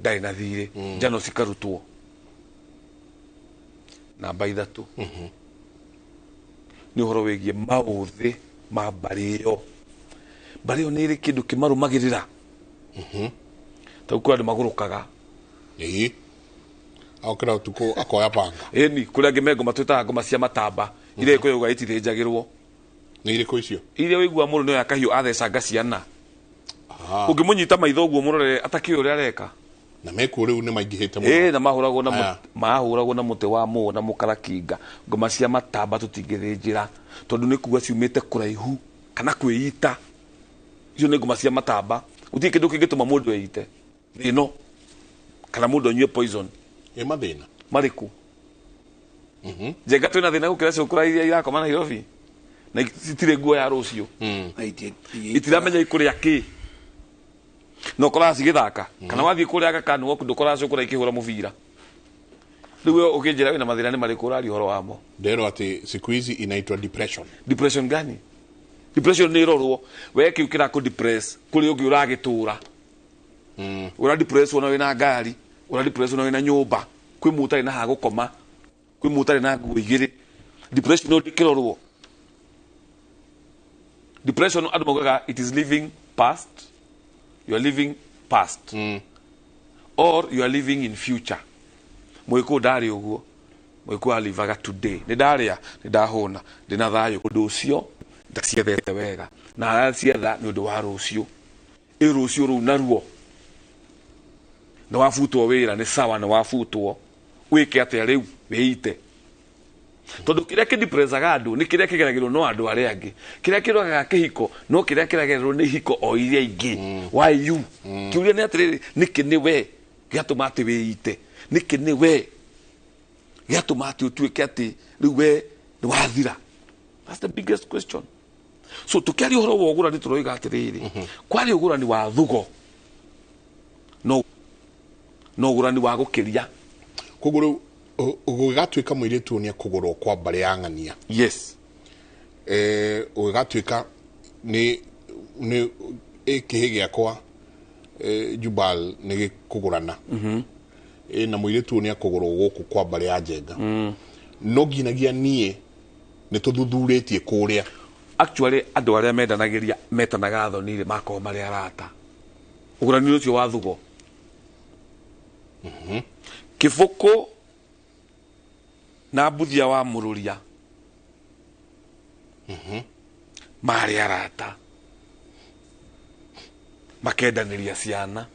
Ndarĩ na thirĩ, njano cikarutwo. Namba 3 nĩ ũhoro wĩgiĩ maũthĩ ma mbarĩ ĩyo. Mbarĩ ĩyo nĩ ĩrĩ kĩndũ kĩmarũmagĩrĩra, ta kwĩ andũ magũrũkaga. Ĩĩ, okĩra ũtukũ akoya banga. Ĩni kũrĩ angĩ me ngoma twĩtaga ngoma cia matamba, iria ĩkũyauga itithĩnjagĩrwo. Nĩ irĩkũ icio? Iria wĩigua mũndũ nĩoya kahiũ athecanga ciana, ũngĩmũnyita maitho ũguo mũrorere atakĩũĩ ũrĩa areka. Na mekuo rĩu nĩ maingĩhĩte mũno. Ĩĩ, na mahũragwo na mahũragwo na mũtĩ wa mũũ na mũkarakinga. Ngoma cia matamba tũtingĩthĩnjĩra tondũ nĩ kuga ciumĩte kũraihu kana kwĩita. Icio nĩ ngoma cia matamba. Gũtirĩ kĩndũ kĩngĩtũma mũndũ eite thĩ ĩno kana mũndũ anyue poison. Ĩ mathĩna marĩkũ? Njenga twĩna thĩna gũkĩra cũkũra iria irakoma Nairobi na citirĩ nguo ya rũciũ. Na itiramenya ikũrĩa kĩ, na ũkoraga cigĩthaka kana wathiĩ kũrĩa Aga Khan Walk ndũkoraga cũkũra ikĩhũra mũbira. Rĩu we ũkĩnjĩra wĩna mathĩna nĩ marĩkũ ũraria ũhoro wamo? Nderwo atĩ siku hizi inaitwa depression. Depression gani? Depression nĩ ĩrorwo we kĩu kĩrakũ depress kũrĩ ũngĩ ũragĩtũra. Ũra depress ona wĩna ngari, ũra depress ona wĩna nyũmba, kwĩ mũndũ ũtarĩ na ha gũkoma, kwĩ mũndũ ũtarĩ na nguo igĩrĩ. Depression no ndĩkĩrorwo. Depression andũ maugaga it is living past, you are living past or you are living in future. Mũgĩkũyũ ndarĩ ũguo. Mũgĩkũyũ alivaga today, nĩ ndarĩa, nĩ ndahũna, ndĩna thayũ. Ũndũ ũcio ndaciethete wega na aracietha nĩ ũndũ wa rũciũ. Ĩ rũciũ rũu naruo nĩ wabutwo wĩra, nĩ sawa, nĩ wabutwo, wĩke atĩa rĩu? Wĩite? Tondũ kĩrĩa kĩdepressaga andũ nĩ kĩrĩa kĩgeragĩrwo no andũ arĩa angĩ, kĩrĩa kĩrogaga kĩhiko no kĩrĩa kĩragererwo nĩ ihiko o iria ingĩ. Why you? Kĩũria nĩ atĩrĩrĩ, nĩkĩ nĩ we gĩatũma atĩ wĩite? Nĩkĩ nĩ we gĩatũma atĩ ũtuĩke atĩ rĩu we nĩ wathira? That's the biggest question. So tũkĩaria ũhoro wa ũgũrani tũroiga atĩrĩrĩ, kwarĩ ũgũrani wa thugo no no ũgũrani wa gũkĩria. Koguo rĩu gũgĩgatuĩka mũirĩtu ũyũ nĩ ekũgũrwo kwa mbarĩ ya ng'ania. Yes. Gũgĩgatuĩka nĩ kĩhĩ gĩakwa, Jubal nĩ gĩkũgũrana. Na mũirĩtu ũyũ nĩ ekũgũrwo gũkũ kwa mbarĩ ya Njenga. No nginyagia niĩ nĩ tũthuthurĩtie kũrĩa. Actually andũ arĩa mendanagĩria metanaga thoni rĩ, makoragwo marĩ arata. Ũgũrani ũcio wa thugo, kĩbũkũ na mbuthia wa mũrũria marĩ arata, makendanĩria ciana.